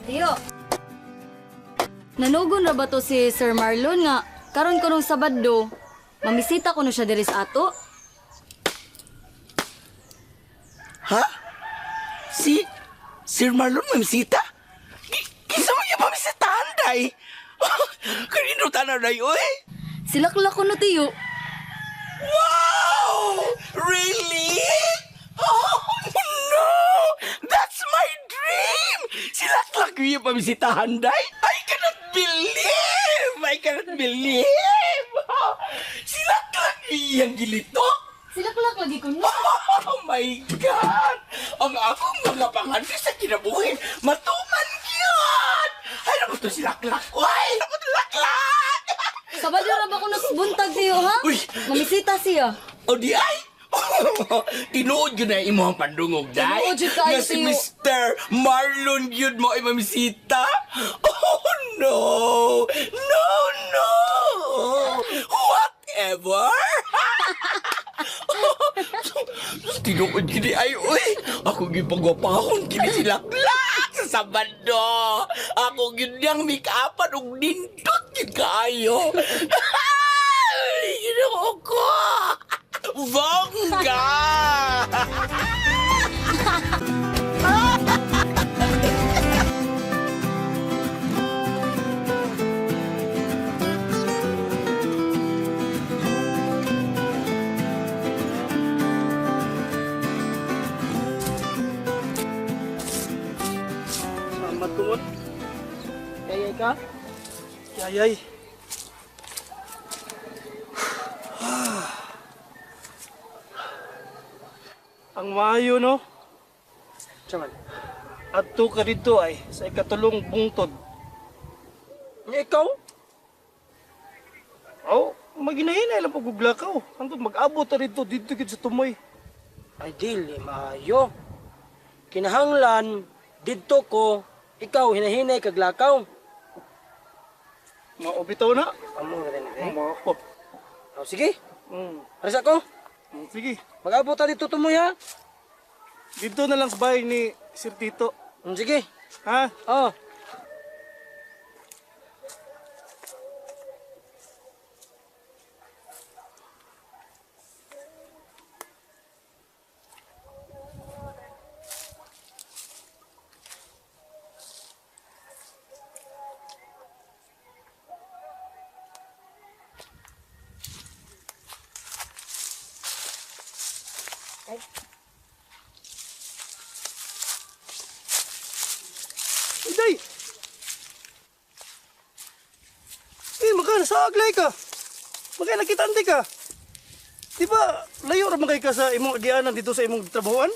Tiyo. Nanugon ra ba to si Sir Marlon nga karon ko nung Sabado, mamisita ko no siya diri sa ato? Ha? Si Sir Marlon mamisita? Kinsa man yung pamisitahan, day? Kanino tanan, day, oy? Silaklak ko no, tiyo. Wow! Really? Oh, no! That's my dream! Silaklak yung pamisitahan, day? I cannot believe! I cannot believe! Silaklak yung gilito? Silaklak lagi ko no. Oh my God! Ang akong mga pangando sa kinabuhi, matuman yun! Ay, naku to si Laklak! Uy! Naku to Laklak! Sabado ra ba ko buntag, tiyo, ha? Uy! Mamisita siya. O di ay! Tinuod yun na imong pandungog, day. Tinuod yun kaayo, Nga si tiyo. Mr. Marlon yun mo ay mamisita. Oh, no! No, no! Whatever! Tinuod gini ay, uy! Ako gipagwapahon kini sila Laklak sa Sabado! Ako gyud niyang make-upan ug nindot gyud kaayo! Ay, Ginoo ko! Bongga! Salamat tungod. Kaya ka? Yayay. Ang maayo, no? Saman. Adto ka dito ay sa ikatulong bungtod. Nga ikaw? Oh, maginahinay lang pag-uglakaw. Hangtod mag-abot ta dito, dito gid sa tumoy. Ay dili maayo. Kinahanglan didto ko, ikaw hinahinay kag lakaw. Mao bitaw na. Amo na rin eh. Mao ako. Oh, sige, Aris ako. Sige. Mag-abot ta dito tumoy ha. Dito na lang sa bahay ni Sir Tito. Sige. Ha? Oh. Iday! Eh, maka sa aglay ka. Maka nakitante ka. Di ba, layo ra man kay ka sa imong agianan dito sa imong trabahoan?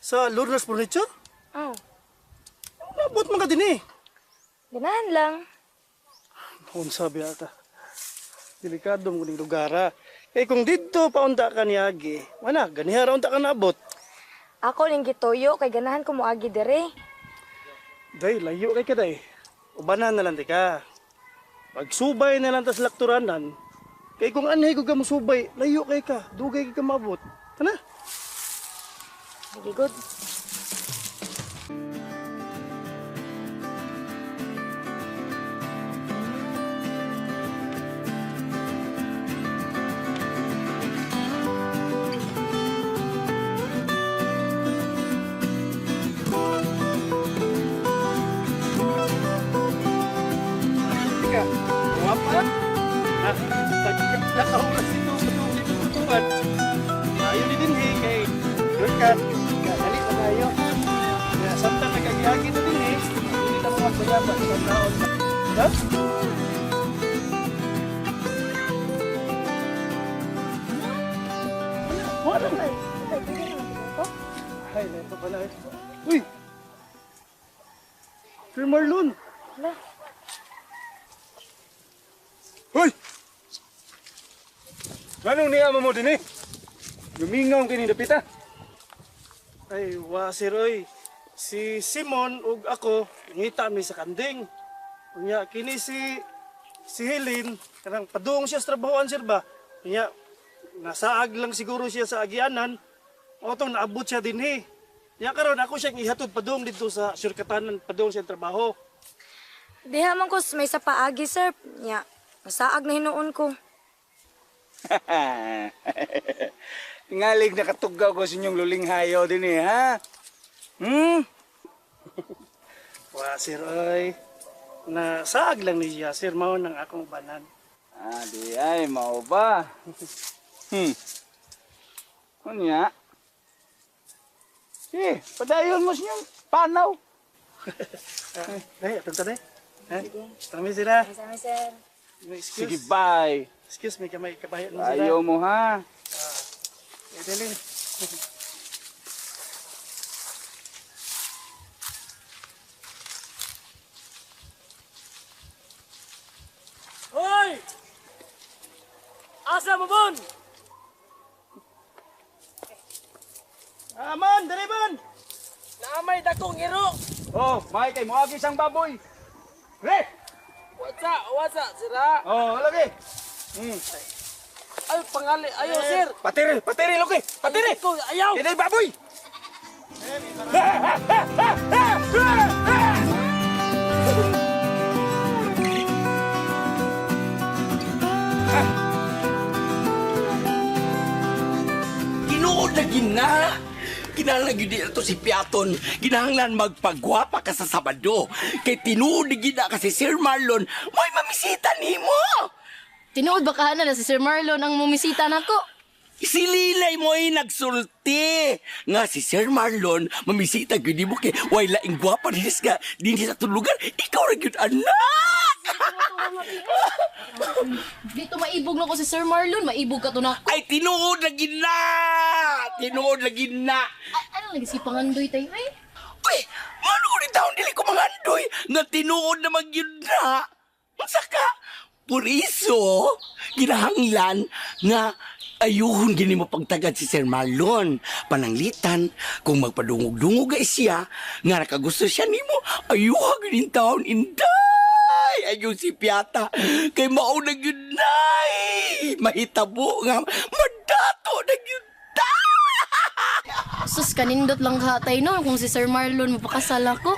Sa Lorna's Furniture? Oh, Nabot man ka din eh. ganahan lang. Unsa sabi ata. Delikado mo ning lugar ha. Kay kung didto paunta ka niagi, wala, ganiha ra unta ka naabot. Ako ning gituyo kay ganahan ko moagi dire. Day, layo kay ka day. Ubanan na lang di ka. Pagsubay na lang tas lakturanan, kay kung anhay ko ka musubay, layo kay ka, dugay kay ka maabot. Tana? Sige, good. Tika, wapa. Ha? Nakahulas ito sa tutuan. Ayo ni din eh, kay Durkat. Dali na tayo. Kaya samtang nagagiyagi na din eh, hindi na mga kuyaban sa taon. Ha? Wala. Ay, pwede na lang ito. Ay, ito pala. Uy! Sir Marlon! Hala, Hoy! Anong niya mo din eh? Lumingaw kini dapita. Ay, wa sir oy. Si Simon ug ako ngita mi sa kanding. Unya kini si si Helen kanang padung siya sa trabahoan sir ba. Unya nasaag lang siguro siya sa agianan. Otong naabot siya dinhi. Nya karon ako siyang ihatod padung didto sa sirkatanan padung siya trabaho. Diha man ko may sa paagi, sir. Nya, masaag na hinuon ko. Tingalig nakatugaw ko sa inyong lulinghayo din eh, ha? Hmm? Wa sir oy. Na saag lang ni siya sir mao nang akong banan. Ah, di ay, mao ba? Unya. Sige, padayon mo sa inyong panaw. Dai, atong ta dai. Ha? Tami sila. Sami, sir. Excuse. Sige, bye. Excuse me, kamay kabayo na sila. Ayaw mo, ha? Eh, dali. Hoy! Asa mo bon? Amon, dali bon. Naamay dakong iro. Oh, may kay moagi sang baboy. Re! Wasa, wasa sira. Oh, lagi. Ay pangali, ayaw sir. Patiri, patiri loki, patiri. Ko ayaw. Kinay baboy. Tinuod na gina. Kinahanglan gyud to si Piaton. Kinahanglan magpagwapa ka sa Sabado. Kay tinuod na gina kasi Sir Marlon, may mamisita nimo. Tinuod ba ka na si Sir Marlon ang mumisita nako? Si Lilay mo ay nagsulti. Nga si Sir Marlon, mamisita gyud nimo kay way laing gwapa dinis ka dinhi sa atong lugar. Ikaw ra gyud anak. Dito maibog na ko si Sir Marlon, maibog ka to nako. Ay tinuod na gina. Tinuod na gina. Ay, ano lagi si pangandoy tayo eh? Uy, mano ko ni taon dili ko mangandoy nga tinuod na magyud na. Unsa ka? Puriso, ginahanglan nga ayuhon gini mo pagtagad si Sir Marlon. Pananglitan, kung magpadungog-dungog ay siya, nga nakagusto siya nimo, ayuha gini taon inday. Ayaw si Piata, kay mao na gyud nay. Mahitabo nga, madato na gyud ta. Sus, kanindot lang ka tay no kung si Sir Marlon mapakasal ako.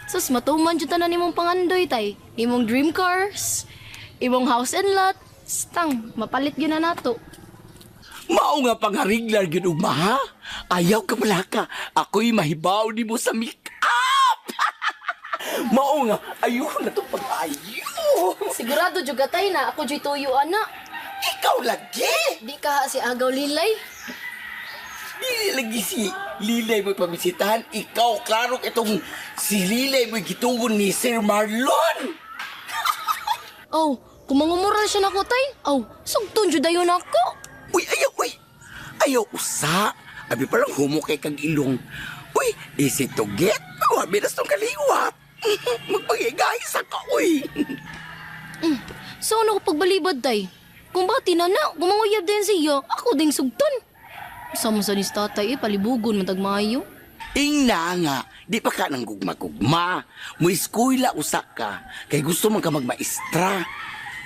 Sus, matuman jud tanan nimong pangandoy tay. Imong dream cars, imong house and lot. Stang, mapalit gyud na nato. Mao nga pangariglar gyud ugma ha. Ayaw ka pala ka. Ako'y mahibaw nimo sa make-up. Mao nga ayaw na to pag-ayo. Sigurado jud ka tay na ako jud tuyo ana. Ikaw lagi. Di ka si Agaw Lilay. Dili lagi si Lilay mo'y pamisitahan. Ikaw, klaro itong si Lilay mo'y gitugon ni Sir Marlon. Oh, kung mangumural siya nako tay. Oh, sugton jud dayon ako. Uy, ayaw, uy. Ayaw, usa. Abi parang humo kay kag ilong. Uy, easy to get. Wabi na tong kaliwat. Magpangigay sa ka, uy. So ano ko pagbalibad tay? Kung ba tinana, gumanguyab din siya, ako ding sugton. Sama sa ni tatay eh, palibugon man tag maayo. Ingna nga, di pa ka nang gugma-gugma. Muiskwela usa ka, kay gusto man ka magmaestra.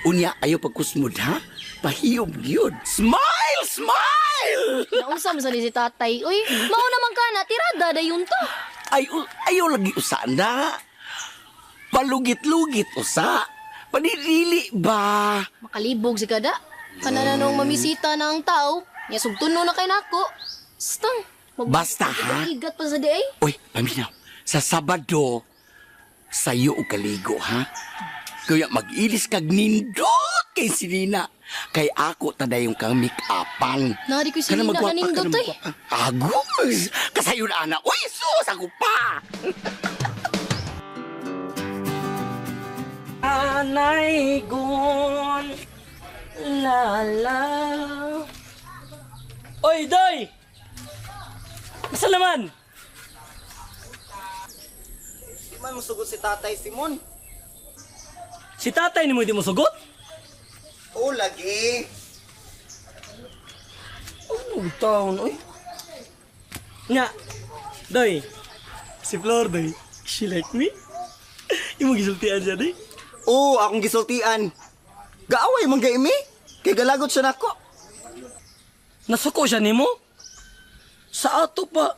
Unya, ayaw pagkusmod ha? Pahiyom yun. Smile! Smile! Naunsa man sa ni si tatay, uy, mao naman ka na, tirada dayon to. Ay, ayaw lagi usa na. Palugit-lugit usa. Panilili ba? Makalibog si kada. Kanana nung mamisita na ang tao, nya sugton no na kay nako. Stang. Basta, ha? Igat pa sa di ay. Uy, paminaw, sa Sabado, sayo og kaligo, ha? Kaya mag-ilis kag nindot kay Sinina. Kay ako tadayong kang make-upan. Nari ko si Kana Nina magwapa, kanindot kana ay. magwapa. Agos! Kasayo na, ana. Uy, sus! Ako pa! Anay gon la la. Oy, Doy! Masa naman? Di man musugot si Tatay Simon. Si tatay ni mo di mo sugot? Oo, lagi. Oh, taon, oy. Nga, Doy. Si Flor, Doy. She like me? Imo gisultian siya, Doy. Oo, akong gisultian. Gaaway man gay mi. Kay galagot siya nako. Nasuko siya nimo? Sa ato pa,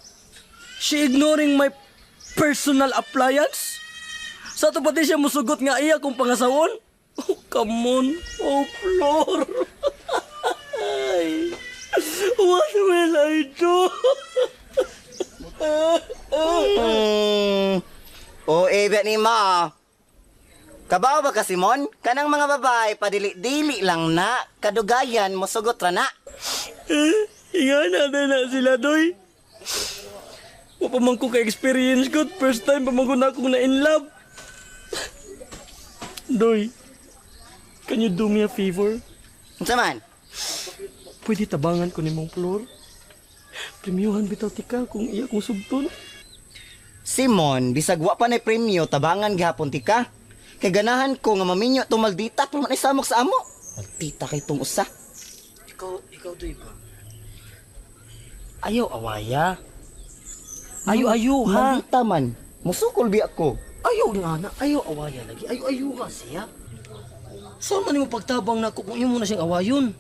she ignoring my personal appliance? Sa ato pati siya musugot nga iya kong pangasawon. Oh, come on. Oh, Flor. Ay, what will I do? O, eh, ba ni ma? Kabaw ba ka, Simon? Kanang mga babae, padili-dili lang na. Kadugayan, mosugot ra na. Eh, inga na na sila, doy. Wa pa man ko ka-experience ko. First time pa man ko na akong na-in love. Doy, can you do me a favor? Unsa man? Pwede tabangan ko ni mong Flor? Premiuhan bitaw tika kung iya kong sugton. Simon, bisag wa pa na premyo, tabangan gihapon tika. Kay ganahan ko nga maminyo tong maldita pero man ay samok sa amo. Maldita kay tong usa. Ikaw doy ba? Ayaw awaya. Ayo ayo ha. Maldita man. Musukol biya ko. Ayaw nga na, ayaw awaya lagi. Ayo ayo ka siya. Saan man nimo pagtabang nako kung imo na siyang awayon?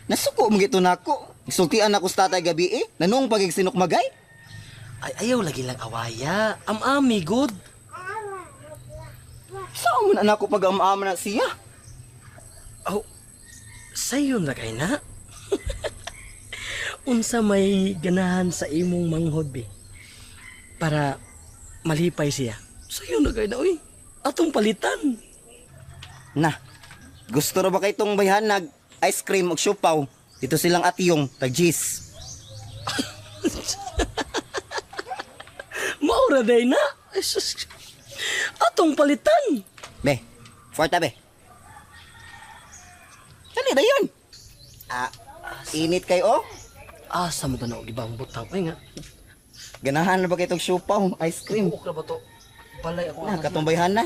Nasuko mo gito nako. Sultian ako sa tatay gabi eh. Nanong pagig sinukmagay? Ay, ayaw lagi lang awaya. Am-ami, good. Saan mo na nako pag ama na siya? Oh, sayon ra kay na. Unsa may ganahan sa imong manghod be? Para malipay siya. Sayon ra kay na oy. Atong palitan. Na. Gusto ra ba kay tong bayhanag ice cream ug siupaw? Dito silang atiyong tag cheese. Maura day na. Ay, sus. Atong palitan. Be, forta be. Dali na yun. Ah, init kay oh. Asa mo tanaw gibang butang ay nga. Ganahan na ba kay tong siupaw, ice cream? Buok ra ba to? Balay ako. Na, katong bayhana.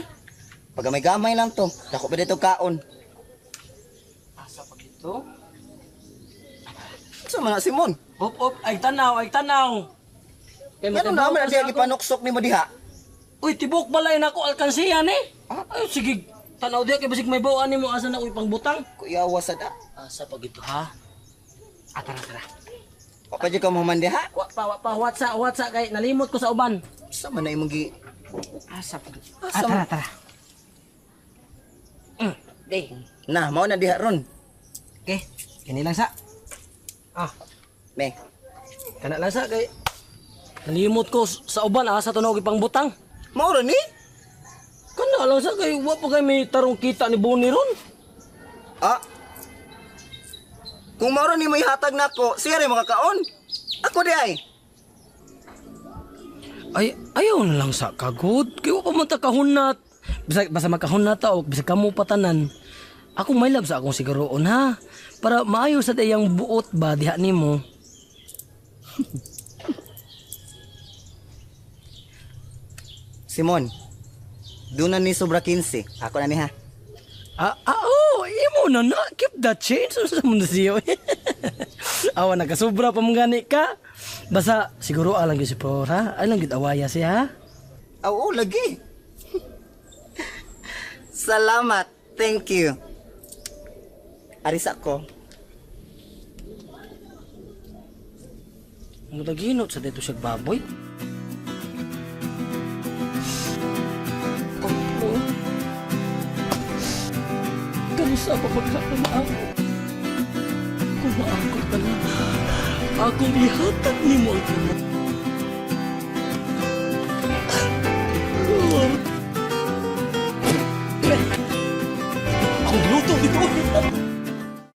Pag gamay-gamay lang to. Dako pa dito kaon. Asa pa gito? Sa man na, Simon? Op op ay tanaw, ay tanaw. Kay Ngano na man diha gipanuksok nimo diha? Uy, tibok balay na ako alkansiya ni. Ay, sige. Tanaw diha kay basig may bawaan nimo asa na uy pangbutang. Kuyawa sa da. Asa pag ito ha? Ah, tara, tara. Wa pa jud ka mo diha. Wa pa, WhatsApp, WhatsApp kay nalimot ko sa uban. Sa man na imong gi Asa pag Asa man- tara. Day. Na, mao na diha ron. Okay, kini lang sa. Ah, Me. kana lang sa kay nalimot ko sa uban asa to na og ipangbutang. Mao ra ni? Kana lang sa kay wa pa kay may tarong kita ni Boni ron. Ah. Kung mao ra ni may hatag nako, siya rin makakaon. Ako di ay. Ay, ayaw na lang sa kagod. Kaya wa pa man ta kahunat. Bisag, basta makahunat ta o bisag kamo patanan. Ako may love sa akong sigaroon ha. Para maayo sa iyang buot ba diha nimo. Simon, doon na ni sobra 15. Ako na ni ha. Ah, oh, imo na na. Keep that change. Ano sa mundo siyo? Awa, nakasobra pa mong gani ka. Basta, siguro alang gyud si Flor, ha? Alang gyud awaya siya, ha? Oo, lagi. Salamat. Thank you. Arisa ko. Mutaginot sa dito siya baboy. Opo. Kamusta pa pagkakamaako? Kung maako ka na, akong ihatag ni mo ang tanan.